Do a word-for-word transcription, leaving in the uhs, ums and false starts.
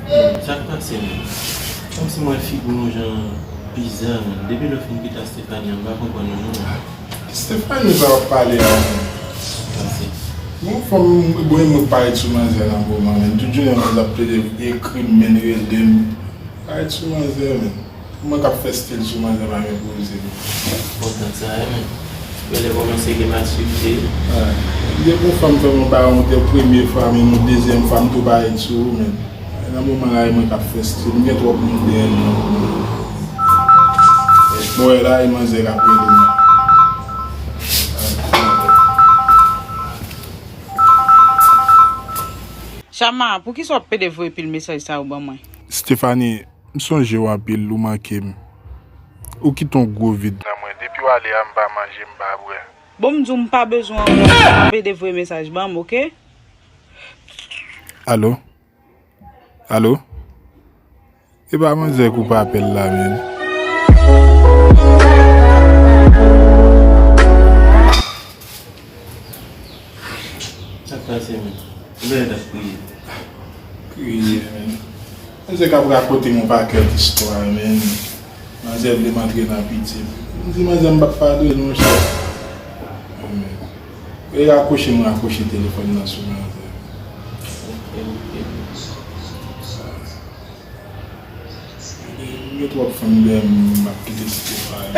Sa k pase menm? Kòmsi m wè figi w yon jan biza menm. Depi lè w fin kite a Stephanie an, m pa konprann ou non menm. Stephanie sa w ap pale a menm? Sa k pase? Bon, fanm, bon, mwen parèt sou manzè nan moman menm. Tout jounen manzè ap plede ekri m, menm rele m. Parèt sou manzè menm. Mwen k ap fè stil sou manzè pa gen poze. Kontan sa wi men. Genlè kòmanse gen matirite. Ah, depi yon fanm fè mwen bay yon te premye fwa, men yon dezyèm fwa m tou parèt sou ou men. Nan moman la e mwen k ap fè stil, m gen twòp moun dèyè m nan moman. Mwen wè la e manzè k ap rele m. Chama, poukisa w ap pede voye pil mesaj sa yo ban mwen? Stephanie, m sonje w anpil, ou manke m. Ou kite yon gwo vid nan mwen. Depi w ale a, m pa manje, m pa bwè. Bon, m di w m pa bezwen w ankò, pa pede voye mesaj ban m, oke? Alo? Alo? E pa manzè koupe apèl la menm. Sa k pase menm? Ou genlè t ap kriye. Kriye menm. Manzè k ap rakonte m yon pakèt istwa menm. Manzè vle m antre nan pitit. M di manzè m p ap padone l monchè. Menm. E rakwoche m rakwoche telefòn nan sou manzè. Ok, ok. Gen twòp fanm dèyè m, m ap kite site pa yo.